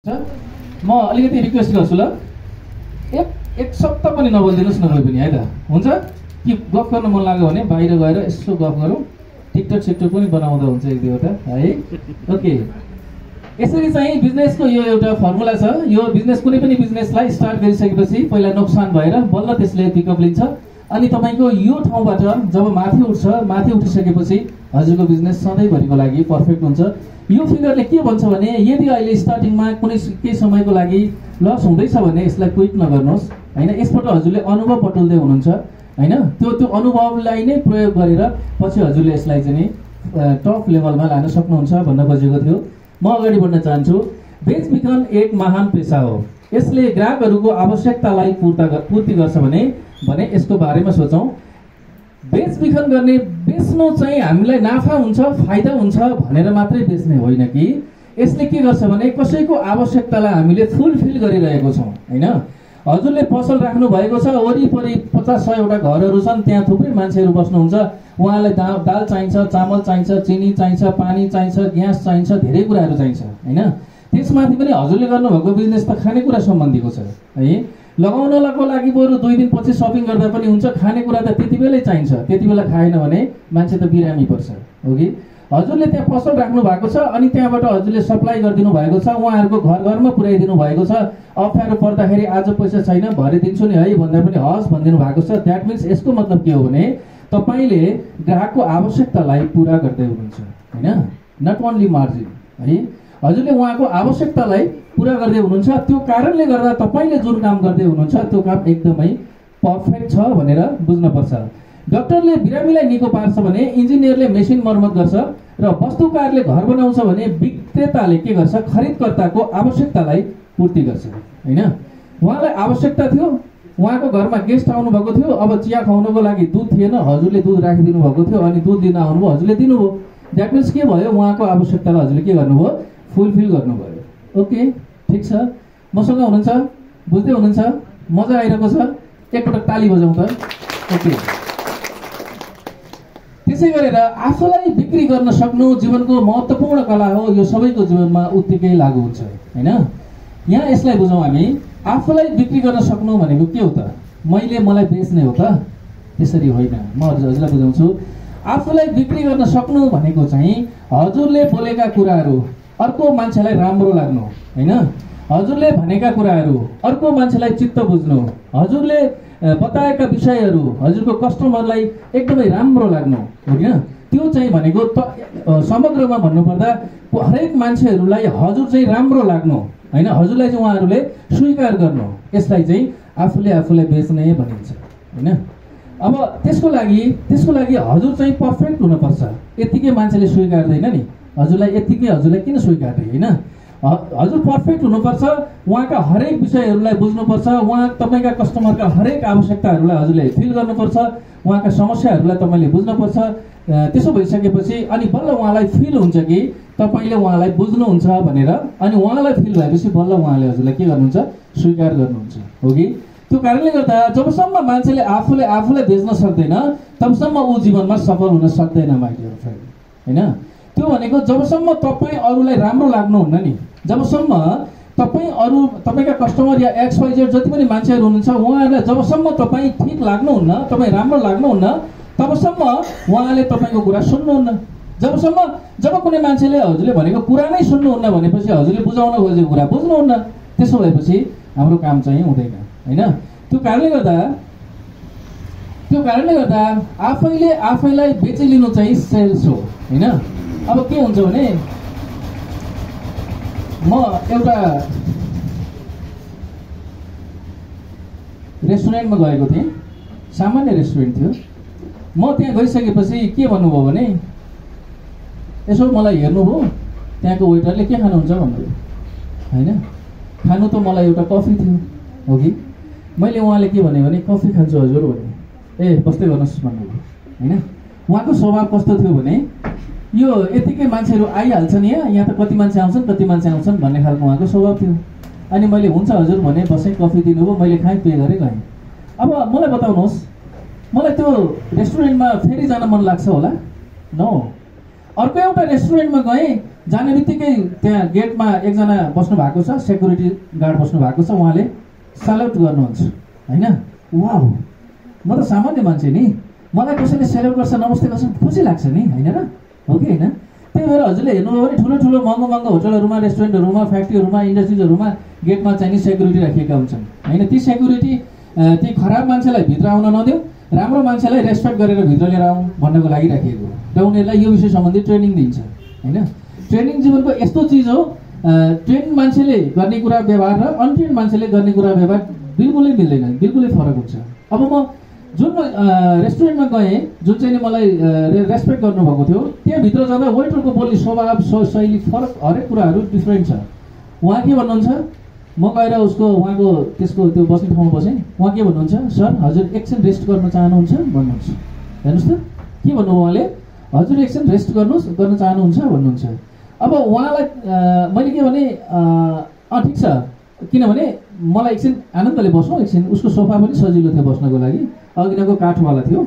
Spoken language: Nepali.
म अलिकति रिक्वेस्ट गर्छु ल, एक शब्द पनि नबोलिदिनुहोस् न कोही पनि है त, हुन्छ कि गफ गर्न मन लाग्यो भने बाहिर गएर यसो गफ गरौँ, टिकटक सिकटक पनि बनाउँदा हुन्छ एक दुईवटा है। ओके, यसरी चाहिँ बिजनेसको यो एउटा फर्मुला छ। यो बिजनेस कुनै पनि बिजनेसलाई स्टार्ट गरिसकेपछि पहिला नोक्सान भएर बल्ल त्यसले पिकअप लिन्छ, अनि तपाईँको यो ठाउँबाट जब माथि उठ्छ, माथि उठिसकेपछि हजुरको बिजनेस सधैँभरिको लागि पर्फेक्ट हुन्छ। यो फिगरले के भन्छ भने यदि अहिले स्टार्टिङमा केही समयको लागि लस हुँदैछ भने यसलाई क्विट नगर्नुहोस् होइन, यसबाट हजुरले अनुभव बटुल्दै हुनुहुन्छ होइन, त्यो अनुभवलाई नै प्रयोग गरेर पछि हजुरले यसलाई चाहिँ टप लेभलमा लान सक्नुहुन्छ भन्न खोजेको थियो। म अगाडि बढ्न चाहन्छु। बेचबिखन एक महान पेसा हो, यसले ग्राहकहरूको आवश्यकतालाई पूर्ति गर्छ भने यसको बारेमा सोचौँ। बेचबिखन गर्ने, बेच्नु चाहिँ हामीलाई नाफा हुन्छ, फाइदा हुन्छ भनेर मात्रै बेच्ने होइन कि यसले के गर्छ भने कसैको आवश्यकतालाई हामीले फुलफिल गरिरहेको छौँ होइन। हजुरले पसल राख्नु भएको छ, वरिपरि 50-100 वटा घरहरू छन्, त्यहाँ थुप्रै मान्छेहरू बस्नुहुन्छ, उहाँलाई दाल चाहिन्छ, चामल चाहिन्छ, चिनी चाहिन्छ, पानी चाहिन्छ, ग्यास चाहिन्छ, धेरै कुराहरू चाहिन्छ होइन। त्यसमाथि पनि हजुरले गर्नुभएको बिजनेस त खानेकुरा सम्बन्धीको छ है। लगाउनको लागि बरु 2 दिन पछि सपिङ गर्दा पनि हुन्छ, खानेकुरा त त्यति बेलै चाहिन्छ, त्यति बेला खाएन भने मान्छे त बिरामी पर्छ हो कि। हजुरले त्यहाँ पसल राख्नु भएको छ अनि त्यहाँबाट हजुरले सप्लाई गरिदिनु भएको छ, उहाँहरूको घर घरमा पुर्याइदिनु भएको छ, अप्ठ्यारो पर्दाखेरि आज पैसा छैन भरे दिन्छु नि है भन्दा पनि हस् भनिदिनु भएको छ। द्याट मिन्स यसको मतलब के हो भने तपाईँले ग्राहकको आवश्यकतालाई पुरा गर्दै हुनुहुन्छ होइन, नट ओन्ली मार्जिन है। हजुरले उहाँको आवश्यकतालाई पुरा गर्दै हुनुहुन्छ, त्यो कारणले गर्दा तपाईँले जुन काम गर्दै हुनुहुन्छ त्यो काम एकदमै पर्फेक्ट छ भनेर बुझ्नुपर्छ। डाक्टरले बिरामीलाई निको पार्छ भने इन्जिनियरले मेसिन मर्मत गर्छ र वस्तुकारले घर बनाउँछ भने विक्रेताले के गर्छ, खरिदकर्ताको आवश्यकतालाई पूर्ति गर्छ होइन। उहाँलाई आवश्यकता थियो, उहाँको घरमा गेस्ट आउनु भएको थियो, अब चिया खुवाउनको लागि दुध थिएन, हजुरले दुध राखिदिनु भएको थियो अनि दुध लिन आउनुभयो, हजुरले दिनुभयो। द्याट मिन्स के भयो, उहाँको आवश्यकतालाई हजुरले के गर्नुभयो, फुलफिल गर्नुभयो। ओके, ठिक छ, मसँग हुनुहुन्छ, बुझ्दै हुनुहुन्छ, मजा आइरहेको छ, एकपटक ताली बजाउँ त। ओके, त्यसै गरेर आफूलाई बिक्री गर्न सक्नु जीवनको महत्त्वपूर्ण कला हो, यो सबैको जीवनमा उत्तिकै लागू हुन्छ होइन। यहाँ यसलाई बुझौँ हामी, आफूलाई बिक्री गर्न सक्नु भनेको के हो त, मलाई बेच्ने हो त, त्यसरी होइन। म हजुरलाई बुझाउँछु। आफूलाई बिक्री गर्न सक्नु भनेको चाहिँ हजुरले बोलेका कुराहरू अर्को मान्छेलाई राम्रो लाग्नु होइन, हजुरले भनेका कुराहरू अर्को मान्छेलाई चित्त बुझ्नु, हजुरले बताएका विषयहरू हजुरको कस्टमरलाई एकदमै राम्रो लाग्नु होइन। त्यो चाहिँ भनेको समग्रमा भन्नुपर्दा हरेक मान्छेहरूलाई हजुर चाहिँ राम्रो लाग्नु होइन, हजुरलाई चाहिँ उहाँहरूले स्वीकार गर्नु, यसलाई चाहिँ आफूलाई बेच्ने भनिन्छ होइन। अब त्यसको लागि हजुर चाहिँ पर्फेक्ट हुनुपर्छ, यतिकै मान्छेले स्वीकार्दैन नि हजुरलाई, यतिकै हजुरलाई किन स्वीकार्ने होइन। हजुर पर्फेक्ट हुनुपर्छ, उहाँका हरेक विषयहरूलाई बुझ्नुपर्छ, तपाईँका कस्टमरका हरेक आवश्यकताहरूलाई हजुरले फिल गर्नुपर्छ, उहाँका समस्याहरूलाई तपाईँले बुझ्नुपर्छ। त्यसो भइसकेपछि अनि बल्ल उहाँलाई फिल हुन्छ कि तपाईँले उहाँलाई बुझ्नुहुन्छ भनेर, अनि उहाँलाई फिल भएपछि बल्ल उहाँले हजुरलाई के गर्नुहुन्छ, स्वीकार गर्नुहुन्छ हो कि। त्यो कारणले गर्दा जबसम्म मान्छेले आफूलाई बेच्न सक्दैन तबसम्म ऊ जीवनमा सफल हुन सक्दैन माइ डियर फ्रेन्ड होइन। त्यो भनेको जबसम्म तपाईँ अरूलाई राम्रो लाग्नुहुन्न नि, जबसम्म तपाईँका कस्टमर या XYZ जति पनि मान्छेहरू हुनुहुन्छ उहाँहरूलाई जबसम्म तपाईँ ठिक लाग्नुहुन्न, तपाईँ राम्रो लाग्नुहुन्न तबसम्म उहाँले तपाईँको कुरा सुन्नुहुन्न। जब कुनै मान्छेले हजुरले भनेको कुरा नै सुन्नुहुन्न भनेपछि हजुरले बुझाउन खोजेको कुरा बुझ्नुहुन्न, त्यसो भएपछि हाम्रो काम चाहिँ हुँदैन होइन। त्यो कारणले गर्दा आफैलाई बेचिलिनु चाहिँ सेल्स हो होइन। अब के हुन्छ भने म एउटा रेस्टुरेन्टमा गएको थिएँ, सामान्य रेस्टुरेन्ट थियो। म त्यहाँ गइसकेपछि के भन्नुभयो भने यसो मलाई हेर्नुभयो, त्यहाँको वेटरले के खानुहुन्छ भन्नुभयो होइन। खानु त मलाई एउटा कफी थियो हो कि, मैले उहाँले के भने कफी खान्छु हजुर भने, ए बस्दै गर्नुहोस् भन्नुभयो होइन। उहाँको स्वभाव कस्तो थियो भने यो यतिकै मान्छेहरू आइहाल्छन्, यहाँ त कति मान्छे आउँछन् भन्ने खालको उहाँको स्वभाव थियो। अनि मैले हुन्छ हजुर भने बसेँ, कफी दिनुभयो, मैले खाएँ, पे गरेँ, गएँ। अब मलाई बताउनुहोस्, मलाई त्यो रेस्टुरेन्टमा फेरि जान मन लाग्छ होला? नो। अर्को एउटा रेस्टुरेन्टमा गएँ, जाने बित्तिकै त्यहाँ गेटमा एकजना बस्नु भएको छ, सेक्युरिटी गार्ड बस्नु भएको छ, उहाँले सल्युट गर्नुहुन्छ होइन। वाउ, म त सामान्य मान्छे नि, मलाई कसैले सेल्युट गर्छ, नमस्ते गर्छ, खुसी लाग्छ नि, होइन र? हो कि होइन? त्यही भएर हजुरले हेर्नुभयो भने ठुलो ठुलो महँगो महँगो होटलहरूमा, रेस्टुरेन्टहरूमा, फ्याक्ट्रीहरूमा, इन्डस्ट्रिजहरूमा गेटमा चाहिने सेक्युरिटी राखिएका हुन्छन् होइन। ती सेक्युरिटी ती खराब मान्छेलाई भित्र आउन नदेऊ, राम्रो मान्छेलाई रेस्पेक्ट गरेर भित्र लिएर आउँ भन्नको लागि राखिएको हो र उनीहरूलाई यो विषय सम्बन्धी ट्रेनिङ दिन्छ होइन। ट्रेनिङ जीवनको यस्तो चिज हो, ट्रेन मान्छेले गर्ने कुरा व्यवहार र अनट्रेन मान्छेले गर्ने कुरा व्यवहार बिल्कुलै मिल्दैन, बिल्कुलै फरक हुन्छ। अब म जुन रेस्टुरेन्टमा गएँ, जुन चाहिँ नि मलाई रेस्पेक्ट गर्नुभएको थियो, त्यहाँभित्र जाँदा वेटरको बोली स्वभाव शैली फरक, हरेक कुराहरू डिफ्रेन्ट छ। उहाँ के भन्नुहुन्छ, म गएर उहाँको त्यसको त्यो बस्ने ठाउँमा बसेँ, उहाँ के भन्नुहुन्छ, सर हजुर एकछिन रेस्ट गर्न चाहनुहुन्छ भन्नुहुन्छ। हेर्नुहोस् त के भन्नु, उहाँले हजुर एकछिन रेस्ट गर्न चाहनुहुन्छ भन्नुहुन्छ। अब उहाँलाई मैले के भने ठिक छ, किनभने मलाई एकछिन आनन्दले बसौँ, एकछिन उसको सोफा पनि सजिलो थियो बस्नको लागि, अघिनको काठवाला थियो।